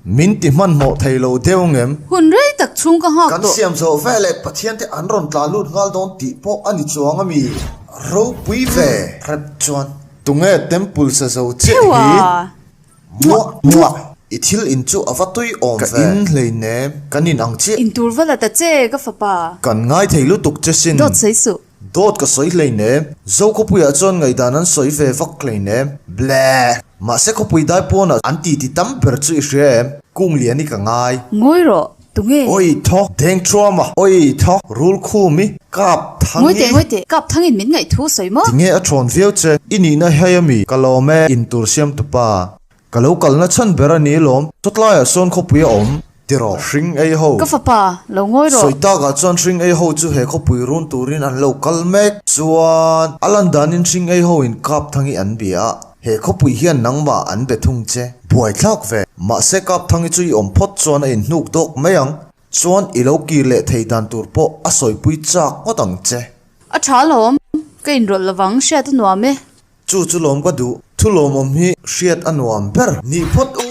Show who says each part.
Speaker 1: Min ti hmanhmawh thei lo deuh ngem?
Speaker 2: Hun rei tak chhung ka nghak
Speaker 1: Kan
Speaker 2: tawh.
Speaker 1: siam zawh veleh Pathian te an rawn tlan lut nghal dawn tih pawh a ni chuang a mi? Ropui ve rep chuan. Tunge temple sa zo chiah hi?
Speaker 2: Theuha!
Speaker 1: Muah muah! I thil in chu a va tui awm ve. Ka in hleinem, kan in ang chiah.
Speaker 2: In tur va la ta che, ka fapa.
Speaker 1: Kan ngai thei lutuk che sin.
Speaker 2: Dawt sawi suh.
Speaker 1: Dawt ka sawi hleinem. Zo khawpuiah chuan ngaihdan an sawi ve vak hleinem. Bleh! Mahse khawpui dai pawnah an titi tam ber chu i hria em? Kung lian i ka ngai.
Speaker 2: Ngawi rawh, tunge?
Speaker 1: Awi thaw, deng thuam a. Awi thaw, rul khum i, kap thang i.
Speaker 2: Ngawi teh, ngawi teh, kap thangin min ngaih thu sawi maw?
Speaker 1: Tinge a thawn viau che, i nihna hei a mi? Ka lawm e, intur siam tupa. Ka lo kalna chhan ber a ni lawm, chawtlaiah sawn khawpui a awm, ti rawh, hring ei ho.
Speaker 2: Ka fapa, lo ngawi rawh.
Speaker 1: Sawi takah chuan hring ei ho chu he khawpui run turin an lo kal mek. Chuan, a lan danin hring ei ho in kap thang i an bia a, he khawpui hian nangmah an be thung che. Buaithlak ve. Mahse kap thang i chu i awm phawt chuan a inhnuk dawk mai ang. Chuan i lo kir leh thei dan tur pawh a sawipui chak ngawt ang che.
Speaker 2: A tha lawm, ka inrawlh lovang, hriat a nuam e.
Speaker 1: Chu chu lawm ka duh. Thu lawmawm hi hriat a nuam ber. Nih phawt u.